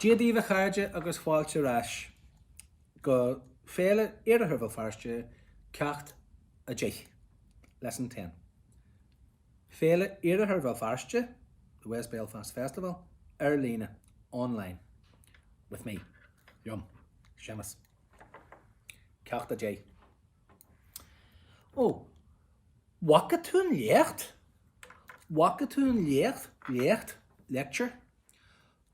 Dia daoibh a chairde agus fáilte ar ais go Féile Iarthar Bhéal Feirste Ceacht 10, Lesson 10. Féile Iarthar Bhéal Feirste, the West Belfast Festival, ar líne, online, with me, liom, Séamus. Ceacht 10. Ó, bhfaca tú an léacht? Bhfaca tú an léacht, léacht, lecture?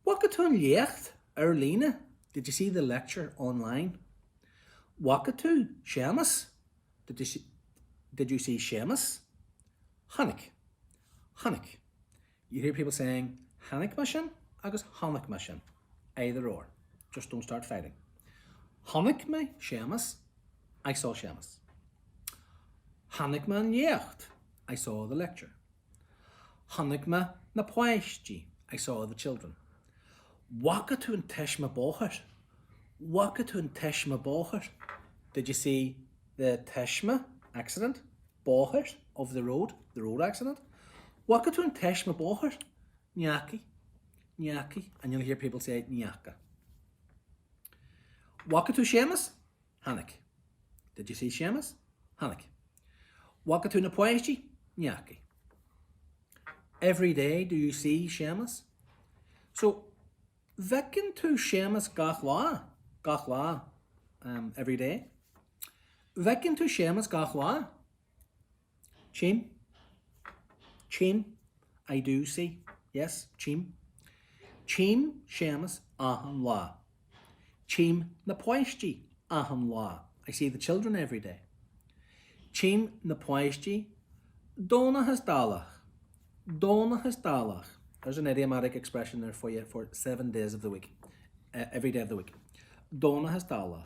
Bhfaca tú an léacht ar líne? Did you see the lecture online? Bhfaca tú Séamus? Did you see, did you see Séamus? Chonaic. Chonaic. You hear people saying Chonaic mé sin agus Chonaic mé sin. Either or. Just don't start fighting. Chonaic mé Séamus. I saw Séamus. Chonaic mé an léacht. I saw the lecture. Chonaic mé na páistí, I saw the children. Bhfaca tú an taisme bóthair? Bhfaca tú an taisme bóthair? Did you see the taisme, accident, bóthair, of the road, the road accident? Bhfaca tú an taisme bóthair? Ní fhacaidh. Ní fhacaidh. And you'll hear people say ní fhaca. Bhfaca tú Séamus? Chonaic. Did you see Séamus? Chonaic. Bhfaca tú na páistí? Ní fhacaidh. Every day do you see Séamus? So, bhfeiceann tú Séamus gach lá? Gach lá, um, every day. Bhfeiceann tú Séamus gach lá? Tchím. Tchím. I do see. Yes, tchím. Tchím Séamus achan lá. Tchím na páistí achan lá. I see the children every day. Tchím na páistí Domhnach is Dálach. Domhnach is Dálach. There's an idiomatic expression there for you for 7 days of the week. Uh, every day of the week. Domhnach is Dálach.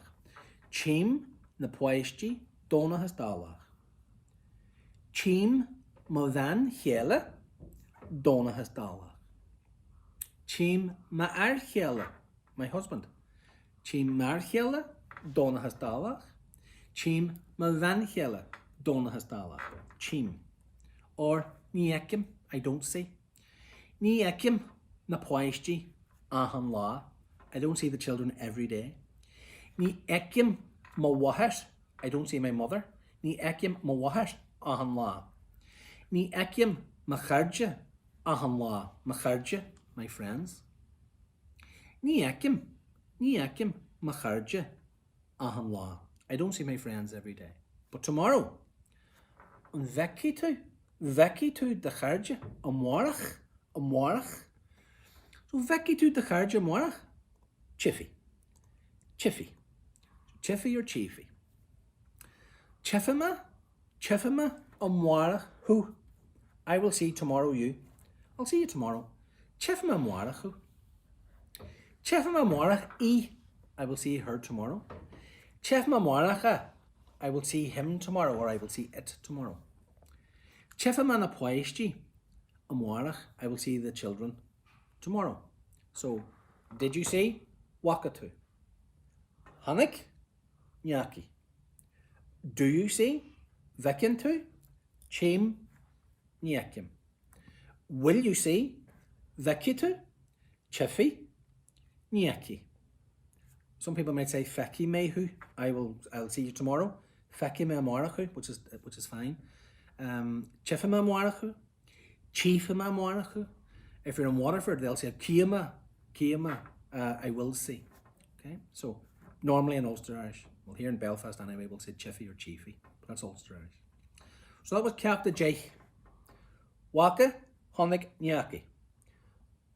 Tchím na páistí Domhnach is Dálach. Tchím mo bhean chéile Domhnach is Dálach. Tchím m'fhear chéile, my husband. Tchím m'fhear chéile Domhnach is Dálach. Tchím mo bhean chéile Domhnach is Dálach. Tchím. Or ní fheicim, I don't see. Ní fheicim na páistí achan lá, I don't see the children every day. Ní fheicim mo mháthair, I don't see my mother. Ní fheicim mo mháthair achan lá. Ní fheicim mo chairde achan lá, mo chairde, my friends. Ní fheicim, ní fheicim mo chairde achan lá, I don't see my friends every day. But tomorrow, an bhfeicfidh tú, bhfeicfidh tú do chairde amárach, amárach? So bhfeicfidh tú do chairde amárach? Tchífidh. Tchífidh. Tchífidh or tchífidh. Tchífidh mé, tchífidh mé amárach thú. I will see tomorrow you. I'll see you tomorrow. Tchífidh mé amárach thú. Tchífidh mé amárach í. I will see her tomorrow. Tchífidh mé amárach é. I will see him tomorrow or I will see it tomorrow. Tchífidh mé na páistí amárach. I will see the children tomorrow. So, did you see? Bhfaca tú. Chonaic? Ní fhacaidh. Do you see? Bhfeiceann tú? Tchím. Ní fheicim. Will you see? Bhfeicfidh tú? Tchífidh. Ní fheicfidh. Some people might say feicfidh mé thú, I will, I'll see you tomorrow. Feicfidh mé amárach thú, which is, which is fine. Um, tchífidh mé amárach thú. Tchífidh mé amárach thú. If you're in Waterford, they'll say cífidh mé, cífidh mé, uh, I will see. Okay, so normally in Ulster Irish, well here in Belfast anyway, we'll say tchífidh or tchífidh, but that's Ulster Irish. So that was Ceacht 10. Bhfaca, chonaic, ní fhacaidh.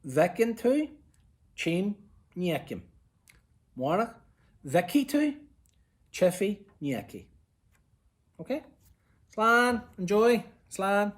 Bhfeiceann tú, tchím, ní fheicim. Amárach, bhfeicfidh tú, tchífidh, ní fheicfidh. Ok? Slán! Enjoy! Slán!